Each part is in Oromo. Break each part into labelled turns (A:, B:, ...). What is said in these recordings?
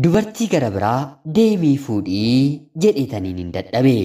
A: Dubartii gara biraa deemii fuudhii jedheetaniin hin dadhabe.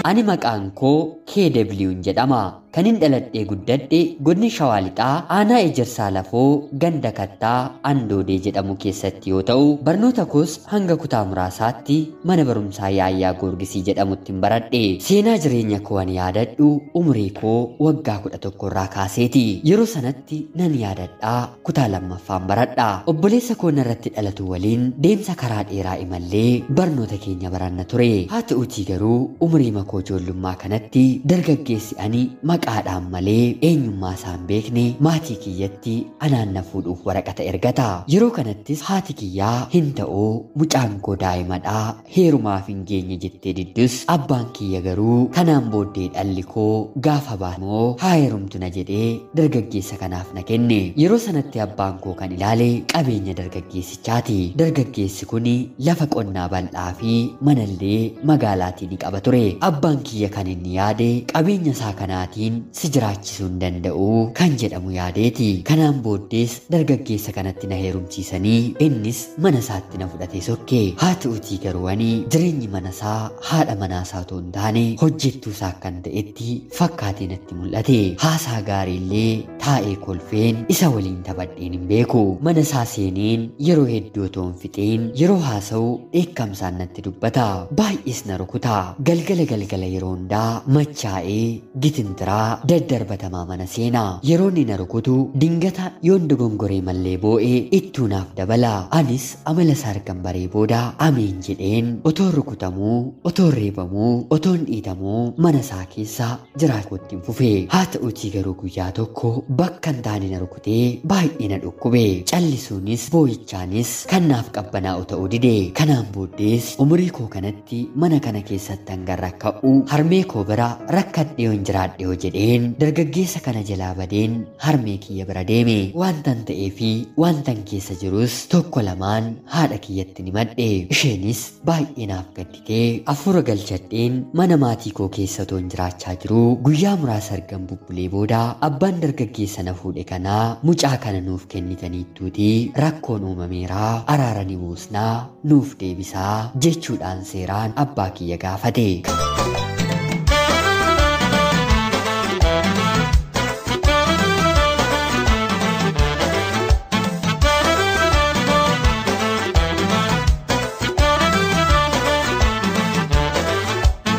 A: Ani maqaan koo KW'n jedhama. Kanin dhaladhee guddadhe godina Shawaa Lixaa aanaa Ejersaa Lafoo ganda Kattaa Andoodee jedhamu keessatti yoo ta'u, barnoota koos hanga kutaa muraasaatti mana barumsaa Yaayyaa Goorgisii jedhamutti baradhe. Seenaa jireenya koo ani yaadadhu umurii koo waggaa 11 irraa kaaseeti. Yeroo sanatti nan yaadadhaa kutaa lammaffaan baradha. Obboleessa koo narratti dhalatu waliin deemsa karaa dheeraa imallee barnoota keenya baranna ture. Haa ta'uutii garuu umurii makoo ijoollummaa kanatti dargaggeessi ani maqaadhaan malee eenyummaa isaa hin beekne maatii kiyyatti anaan na fuudhuuf waraqata ergata. Yeroo kanattis haati kiyyaa hin ta'uu mucaan koo daa'imadhaa heerumaaf hin geenye jettee diddus abbaan kiyya garuu kanaan booddee dhalli koo gaafa baamoo haa heerumtu na jedhee dargaggeessa kanaaf na kenne. Yeroo sanatti abbaan koo kan ilaale qabeenya dargaggeessichaati. Dargaggeessi kun lafa qonnaa bal'aa fi manallee magaalaatii ni qaba ture. Abbaan kiyya kan inni yaade qabeenya isaa kanaatiin si jiraachisuu hin danda'u kan jedhamu yaadeeti. Kanaan booddees dargaggeessa kanatti na heerumsiisanii innis mana isaatti na fudhatee sokke. Haa ta'uutii garuu ani jireenyi mana isaa haadha manaa isaa otoo hin taane hojjettuu isaa kan ta'etti fakkaatee natti mul'ate. Haasaa gaariillee taa'ee kolfeen isa waliin taphadheen hin beeku. Mana isaa seeneen yeroo hedduu otoo hin fixiin yeroo haasa'u dheekkamsaan natti dubbata. Baay'ees na rukuta. Galgala galgala yeroo hundaa machaa'ee gitintiraa daddarbatamaa mana seenaa. Yeroo inni na rukutu dingata yoon dogongoree mallee boo'ee ittuu naaf dabala. Anis amala isaa argan baree booda ameen jedheen otoon rukutamuu, otoon reebamuu, otoon dhiitamuu mana isaa keessa jiraachuutti hin fufe. Haa ta'uutii garuu guyyaa tokko bakka hin taane na rukutee baay'ee na dhukkube. Callisuunis boo'ichaanis kan naaf qabbanaa'u ta'uu dide. Kanaan booddees umurii koo kanatti mana kana keessatti hanga rakka'u harmee koo bira rakkadhee yoon jiraadhe yoo jedheen dargaggeessa kana jalaa badeen harmee kiyya bira deeme. Wantan ta'ee fi wantan keessa jirus tokko lamaan haadha kiyyatti ni madhe. Isheenis baay'ee naaf gadditee hafuura galchadheen mana maatii koo keessa otoon jiraachaa jiruu guyyaa muraasa argan bubbulee booda abbaan dargaggeessa na fuudhe kanaa mucaa kana nuuf kennitaniittuutii rakkoon uumameeraa araara ni buusnaa nuuf deebisaa jechuudhaan seeraan abbaa kiyya gaafate.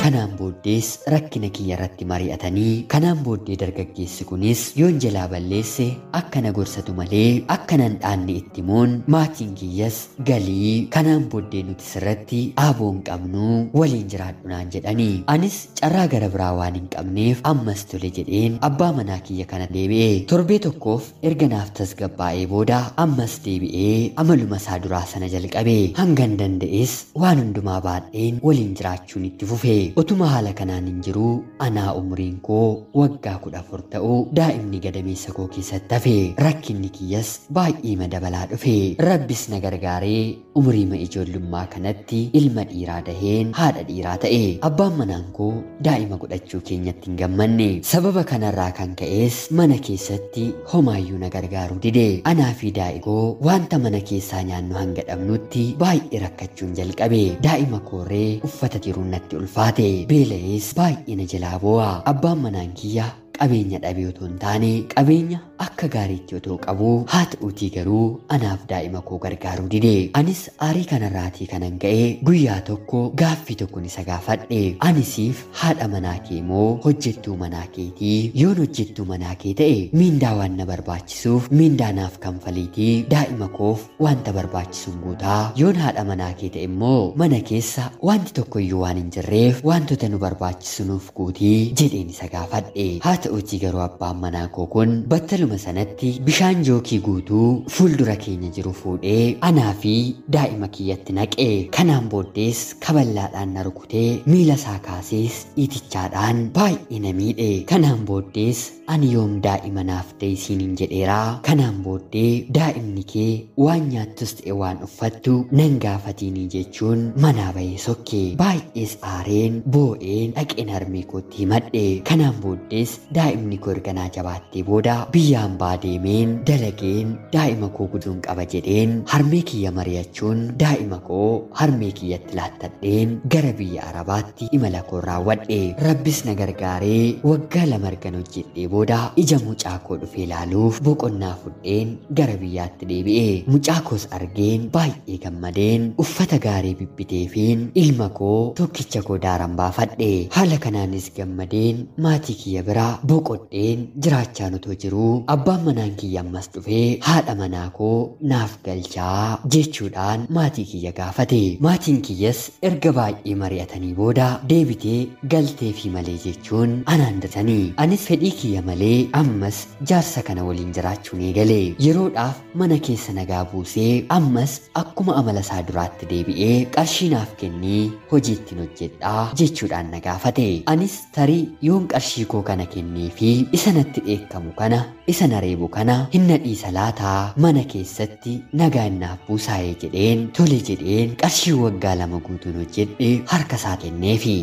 A: Kanaan booddees rakkina kiyya irratti mari'atanii kanaan booddee dargaggeessi kunis yoon jalaa balleesse akka na gorsatu malee akka nan dhaanne itti himuun maatiin kiyyas galii kanaan booddee nuti sirratti aaboon qabnu waliin jiraadhu naan jedhanii. Anis carraa gara biraa waan hin qabneef ammas tole jedheen abbaa manaa kiyya kana deebi'e. Torbee tokkoof erga naaf tasgabbaa'ee booda ammas deebi'ee amaluma isaa duraa sana jalqabe. Hangan danda'es waan hundumaa baadheen waliin jiraachuun itti fufe. Otuma haala kanaan hin jiruu anaa umriin koo waggaa 14 ta'u daa'imni gadameessa koo keessatti hafe. Rakkinni kiyyas baay'ee madabalaa dhufe. Rabbis na gargaaree umriima ijoollummaa kanatti ilma dhiiraa daheen haadha dhiiraa ta'e. Abbaan manaan koo daa'ima godhachuu keenyatti hin gammanne. Sababa kanarraa kan ka'es mana keessatti homaayyuu na gargaaruu dide. Anaa fi daa'i koo wanta mana keessaa nyaannu hanga dhabnutti baay'ee rakkachuun jalqabe. Daa'ima koorree uffata jiruun natti ulfaate. Beela'ees baay'ee na jalaa boo'a. Abbaan manaan kiyya qabeenya dhabee otoo hin taane qabeenya akka gaariitti otoo qabu haa ta'uutii garuu anaaf daa'ima koo gargaaruu dide. Anis aarii kanarraatii kanan ka'e guyyaa tokko gaaffii tokkon isa gaafadhe. Anisiif haadha manaa kee moo hojjettuu manaa keetii? Yoon hojjettuu manaa kee ta'e miindaa waan na barbaachisuuf miindaa naaf kanfaliitii daa'ima koof wanta barbaachisuun guutaa. Yoon haadha manaa kee ta'e immoo mana keessa wanti tokkoyyuu waan hin jirreef wantoota nu barbaachisu nuuf guutii jedheen isa gaafadhe. Haa ta'uutii garuu abbaan manaa koo kun battaluma Battaluma sanatti bishaan jookii guutuu fuuldura keenya jiru fuudhee anaa fi daa'ima kiyyatti naqe. Kanaan booddees kaballaadhaan na rukutee miila isaa kaasees dhiitichaadhaan baay'ee na miidhe. Kanaan booddees ani yoom daa'ima naaf ta'e siiniin jedheeraa. Kanaan booddee daa'imni kee waan nyaattus ta'e waan uffattu nan gaafatiinii jechuun manaa bahee sokke. Baay'ees aareen boo'een dhaqeen harmee kootti himadhe. Kanaan booddees daa'imni koo erga naa jabaattee booda biyya hambaa deemeen dalageen daa'ima koo guduun qaba jedheen harmee kiyya mari'achuun daa'ima koo harmee kiyyatti laattadheen gara biyya Arabaatti imala koo raawwadhe. Rabbis na gargaaree waggaa 2 ergan hojjedhee booda ija mucaa koo dhufee ilaaluuf boqonnaa fudheen gara biyyaatti deebi'e. Mucaa koos argeen baay'ee gammadeen uffata gaarii bibbiteefiin ilma koo tokkicha koo daaran baafadhe. Haala kanaanis gammadeen maatii kiyya biraa boqodheen jiraachaa otoo jiruu abbaan manaan kiyya ammas dhufee haadha manaa koo naaf galchaa jechuudhaan maatii kiyya gaafate. Maatiin kiyyas erga baay'ee mari'atanii booda deebitee galteefii malee jechuun anaan datanii. Anis fedhii kiyya malee ammas jaarsa kana waliin jiraachuun eegale. Yeroodhaaf mana keessa nagaa buusee ammas akkuma amala isaa duraatti deebi'ee qarshii naaf kennii hojii ittiin hojjedhaa jechuudhaan na gaafate. Anis tarii yoon qarshii koo kana kennee fi isa natti dheekkamu kana isa na reebu kana hin na dhiisa laataa mana keessatti nagaa naaf buusaa'ee jedheen tole jedheen qarshii waggaa 2 guutuun hojjedhe harka isaa kenneefi.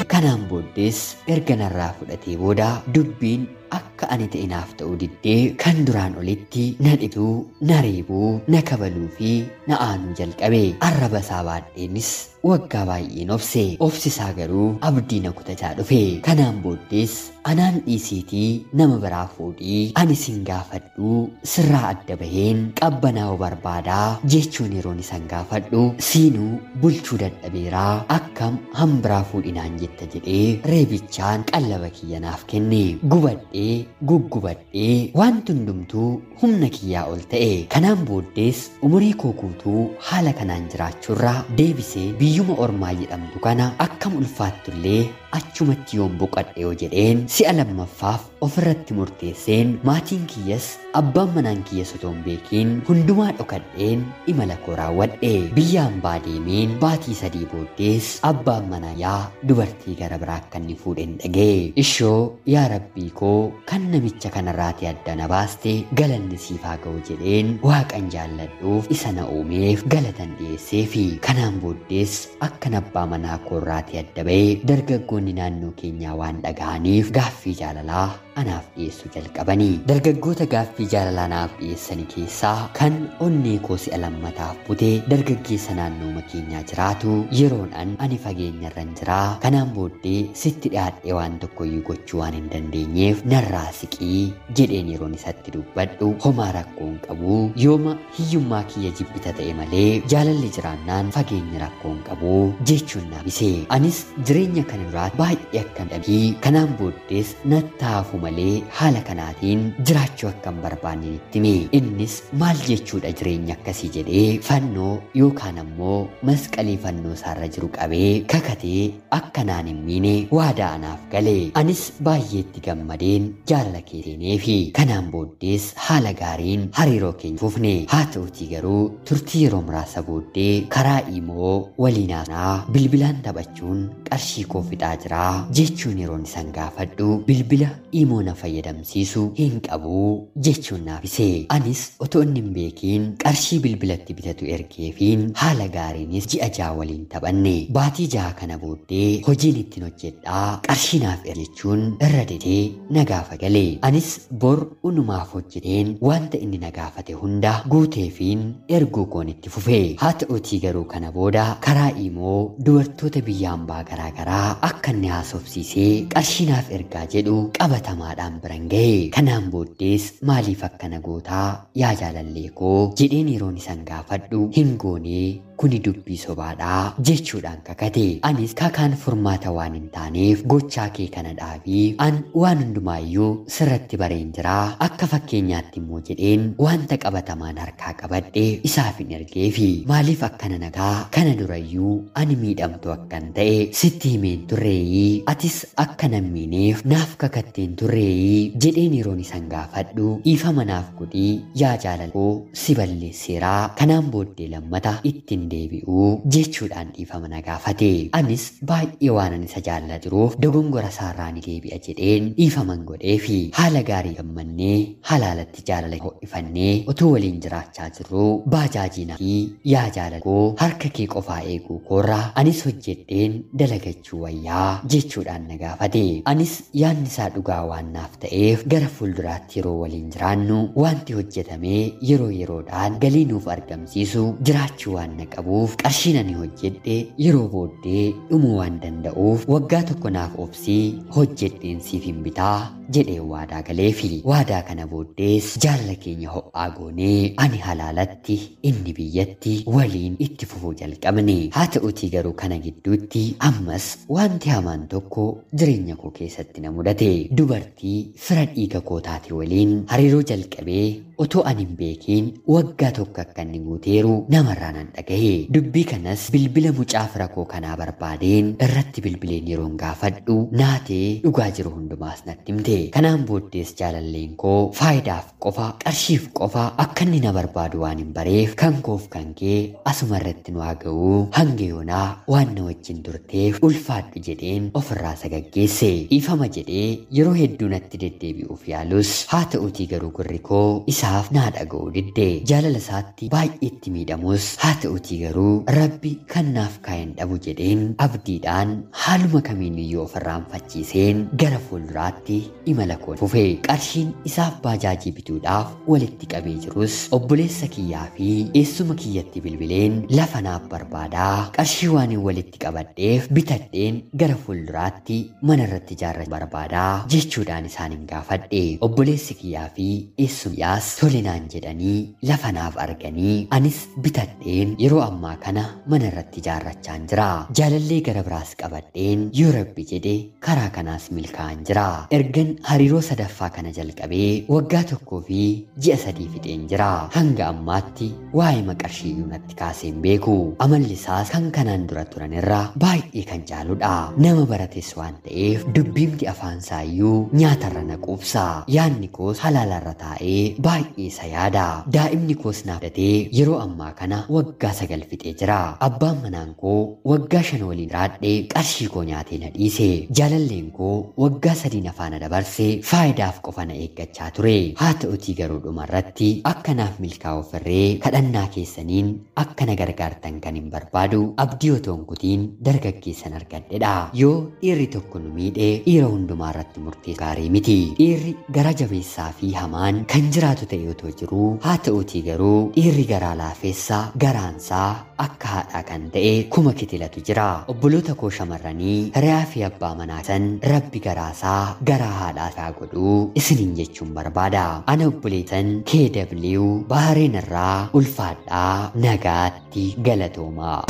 A: Kanaan booddees erga narraa fudhatee booda dubbiin akka ani ta'e naaf ta'uu diddee kan duraan olitti na dhituu, na reebuu, na kabaluu fi na aanuu jalqabe. Arraba isaa baadheenis waggaa baay'een obse. Obsisaa garuu abdii na kutachaa dhufe. Kanaan booddees anaan dhiisiitii nama biraa fuudhii ani sin gaafadhuu sirraa adda baheen qabbanaa'uu barbaadaa jechuun yeroon isan gaafadhu siinuu bulchuu dadhabeeraa akkam hambiraa fuudhinaan jetta jedhee reebichaan qallaba kiyya naaf kenne. Gubadhee guggubadhee wanti hundumtuu humna kiyyaa ol ta'e. Kanaan booddees umurii koo guutuu haala kanaan jiraachuurraa deebisee biyyuma ormaa jedhamtu kana akkam ulfaattullee achumatti yoon boqadhe yoo jedheen si'a lammaffaaf ofirratti murteesseen maatiin kiyyas abbaan manaan kiyyas otoo hin beekiin hundumaa dhokadheen imala koo raawwadhe. Biyya hambaa deemeen baatii 3 booddees abbaan manaa yaa dubartii gara biraa akka inni fuudhen dhaga'e. Ishoo yaa rabbii koo kan namicha kanarraatii adda na baaste galanni siif haa ga'u jedheen waaqan jaalladhuuf isa na uumeef galatan dhiyeesseefi. Kanaan booddees akkan abbaa manaa koorraatii adda ba'ee dargaggoonni naannoo keenyaa waan dhaga'aniif gaaffii jaalalaa anaaf dhiyeessuu jalqabanii. Dargaggoota gaaffii jaalalaa anaaf dhiyeessanii keessaa kan onnee koo si'a lammataaf bute dargaggeessa naannooma keenyaa jiraatu yeroon ani fageenyarran jiraa kanaan booddee sitti dhiyaadhee waan tokkoyyuu gochuu waan hin dandeenyeef narraa siqii jedheen yeroon isatti dubbadhu homaa rakkoo hin qabu yooma hiyyummaa kiyya jibbita ta'e malee jaalalli jiraannaan fageenya rakkoo hin qabu jechuun naabise. Anis jireenya kana duraa baay'ee akkan dhabii kanaan booddees nattaafu malee haala kanaatiin jiraachuu akka hin barbaanne itti hime. Innis maal jechuudha jireenya akkasii jedhee fannoo yookaan ammoo masqalii fannoo isaarra jiru qabee kakatee akka naan hin miine waadaa anaaf gale. Anis baay'eetti gammadeen jaalala kee seeneefi kanaan booddees haala gaariin hariiroo keenya fufne. Haa ta'utii garuu turtii yeroo muraasa booddee karaa imoo waliin haasa'aa bilbilaan taphachuun qarshii koo fixaa jiraa jechuun yeroon isan gaafadhu bilbila imoo na fayyadamsiisu hin qabu jechuun naafise. Anis otoo inni hin beekiin qarshii bilbilatti bitatu ergeefiin haala gaariinis ji'a 6 waliin taphanne. Baatii 6 kana booddee hojiin ittiin hojjedhaa qarshii naaf ergi jechuun irra dedee na gaafa gale. Anis bor unumaaf hojjedheen wanta inni na gaafate hunda guuteefiin erguu koon itti fufe. Haa ta'utii garuu kana booda karaa imoo dubartoota biyya hambaa garaagaraa akka inni haasofsiisee qarshii naaf ergaa jedhu qabatamaadhaan biran ga'e. Kanaan booddees maaliif akkana gootaa yaa jaalallee koo jedheen yeroon isan gaafadhu hin goonee Kuni dubbii sobaadhaa jechuudhaan kakate. Anis kakaan furmaata waan hin taaneef gochaa kee kana dhaabii, an waan hundumaayyuu sirratti bareen jiraa, akka fakkeenyaatti immoo jedheen wanta qabatamaan harkaa qabadhe isaaf hin ergeefi. Maaliif akkana nagaa kana durayyuu ani miidhamtu akkan ta'e sitti himeen turreeyii, atis akka nan miineef naaf kakatteen turreeyii jedheen yeroon isan gaafadhu, dhiifama naaf godhii yaa jaalala koo, si balleesseeraa, kanaan booddee lammata ittiin deebi'uu jechuudhaan dhiifama na gaafate. Anis baay'ee waanan isa jaallaa jiruuf dogongora isaarraa ni deebi'a jedheen dhiifaman godheefi haala gaarii gammannee halaalatti jaalala ho'ifannee utuu waliin jiraachaa jirruu, baajaajii fi yaa jaalala koo, harka kee qofaa eeguu koorraa anis hojjedheen dalagachuu wayyaa jechuudhaan na gaafate. Anis yaadni isaa dhugaa waan naaf ta'eef gara fuulduraatti yeroo waliin jiraannu wanti hojjetamee yeroo yeroodhaan galii nuuf argamsiisu jiraachuu waan na qabuuf, qarshiin ani hojjedhe yeroo booddee dhumuu waan danda'uuf, waggaa tokko naaf obsii hojjedheen siif hin bitaa jedhee waadaa galeefi. Waadaa kana booddees jaalala keenya ho'aa goonee ani halaalatti inni biyyatti waliin itti fufuu jalqabne. Haa ta'utii garuu kana gidduutti ammas wanti hamaan tokko jireenya koo keessatti na mudate. Dubartii fira dhiiga koo taate waliin hariiroo jalqabee otoo ani hin beekiin waggaa tokko akka inni guuteeru namarraa nan dhagahe. Dubbii kanas bilbila mucaa fira koo kanaa barbaadeen irratti bilbileen yeroon gaafadhu naatee dhugaa jiru hundumaas natti himte. Kanaan booddees jaalalleen koo faayidaaf qofa, qarshiif qofa akka inni na barbaadu waan hin bareef, kan koof kan kee asuma irratti nu haa ga'uu, hanga yoonaa waan na wajjin turteef ulfaadhu jedheen ofirraa isa gaggeesse. Dhiifama jedhee yeroo hedduu natti deddeebi'uuf yaalus, haa ta'utii garuu gurri koo isaaf naa dhaga'uu didde. Jaalala isaatti baay'eetti miidhamus, haa ta'utii garuu Rabbi kan naaf kaa'een dhabu jedheen abdiidhaan haaluma kamiin iyyuu ofirraanfachiiseen gara fuulduraatti imala koo fufe. Qarshiin isaaf baajaajii bituudhaaf walitti qabee jirus obboleessa kiyyaa fi eessuma kiyyatti bilbileen lafa naaf barbaadaa, qarshii waan hin walitti qabadheef bitadheen gara fuulduraatti mana irratti ijaarrachuu barbaadaa jechuudhaan isaan hin gaafadhe. Obboleessi kiyyaa fi eessumyaas tole naan jedhanii lafa naaf arganii, anis bitadheen yeroo ammaa kana mana irratti ijaarrachaan jira. Jaalallee gara biraas qabadheen yoo Rabbi jedhe karaa kanaas milkaa'an jira. Ergan hariiroo sadaffaa kana jalqabee waggaa 1 fi ji'a 3 fixeen jira. Hanga ammaatti waa'ee maqarshiiyyuu natti kaasee hin beeku. Amalli isaas kan kanaan dura turan irraa baay'ee kan caaludha. Nama barates waan ta'eef dubbiimti afaan isaayyuu nyaatarra na quubsa. Yaadni koos halaalarra taa'ee baay'ee isa yaada. Daa'imni koos naaf datee yeroo ammaa kana waggaa 9 fixee jira. Abbaan manaan koo waggaa 5 waliin jiraadhee qarshii koo nyaatee na dhiise. Jaalalleen koo waggaa 3 na faana dabarsee faayidaaf qofa na eeggachaa ture. Haa ta'utii garuu dhumarratti akka naaf milkaa'uuf irree kadhannaa keessaniin akka na gargaartan kan hin barbaadu abdii otoo hin kutiin dargaggeessan argadhedha. Yoo dhiirri tokko nu miidhe dhiira hundumaa irratti murteessu gaarii miti. Dhiirri gara jabeessaa fi hamaan kan jiraatu ta'e otoo jiruu, haa ta'utii garuu dhiirri garaa laafessa garaansaa akka haadhaa kan ta'e kuma kitilatu jira. Obboloota koo shamarranii, hiriyaa fi abbaa manaa san Rabbi garaasaa garaa haadhaa isaa godhuu isiniin jechuun barbaada. Ana obboleessan KW Bahareen irraa, ulfaadhaa, nagaatti, galatoomaa.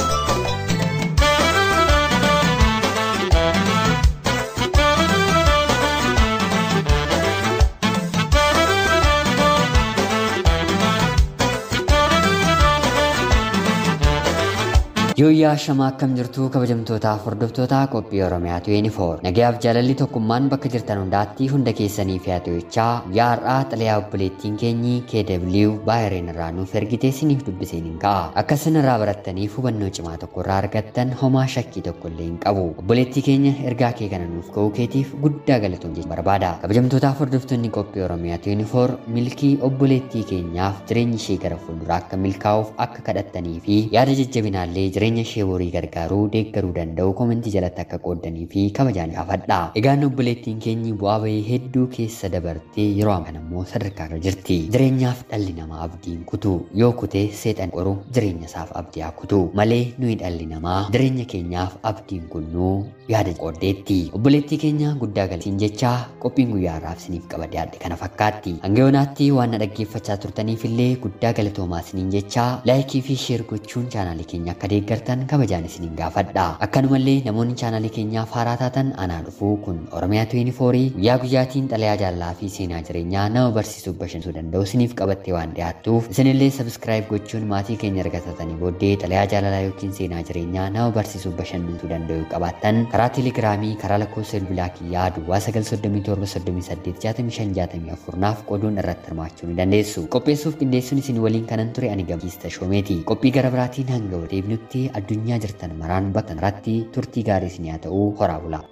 A: Yooyyaa, shamaa, akkam jirtu kabajamtootaaf hordoftoota qophii Oromiyaa 24? Nagayaaf jaalalli tokkummaan bakka jirtan hundaatti hunda keessanii fi haato'ichaa, guyyaa har'aa xalayaa obboleettiin keenyi KW Baahireen irraa nuuf ergite isiniif dubbiseen hin ka'a. Akka isin irraa barattaniif hubannoo cimaa tokko irraa argattan homaa shakkii tokko illee hin qabu. Obboleettii keenya, ergaa kee kana nuuf ga'uu keetiif guddaa galatoom jechuu barbaada. Kabajamtootaaf hordoftoonni qophii Oromiyaa 24, milkii obboleettii keenyaaf, jireenyi ishee gara fuulduraa akka milkaa'uuf akka kadhattanii fi yaada jajjabinaallee jireenya jireenya ishee borii gargaaruu deeggaruu danda'u koomentii jalatti akka qooddanii fi kabajaan gaafadha. Egaan obboleettiin keenyi bu'aa bahii hedduu keessa dabartee yeroo ammaa kana immoo sadarkaa irra jirti. Jireenyaaf dhalli namaa abdiin kutu yoo kute seexan qoru jireenya isaaf abdii haa kutu malee nuyi dhalli namaa jireenya keenyaaf abdiin kunnuu yaada qooddeetti. Obboleettii keenya guddaa galtiin jecha qophiin guyyaa har'aaf isiniif qabadee adde kana fakkaatti. Hanga yoonaatti waan na dhaggeeffachaa turtaniif illee guddaa galatoomaa isiniin jecha laayikii fi sheer gochuun chaanaalii keenya akka deeggartan kabajaan isiniin gaafadha. Akkanumallee namoonni chaanaalii keenyaaf haaraa taatan anaa dhufuu kun Oromiyaa 24 guyyaa guyyaatiin xalayaa jaalalaa fi seenaa jireenyaa nama barsiisuuf bashannansiisuu danda'u isiniif qabattee waan dhiyaattuuf isinillee sabskiraayib gochuun maatii keenya argatatanii booddee xalayaa jaalalaa yookiin seenaa jireenyaa nama barsiisuuf bashannansiisuu danda'u qabaattan karaa teelegiraamii karaa lakkoofsa bilbilaa kiyyaa duwwaa 937 38 65 64 naaf qooduun irratti hirmaachuu ni dandeessu. Qopheessuuf qindeessuun isin waliin kanan ture ani Gammachiis Tashoomeeti. Qophii gara biraatiin hanga wal deebinutti addunyaa jirtan maraan bakka irratti turtii gaarii isin haa ta'u horaa bulaa.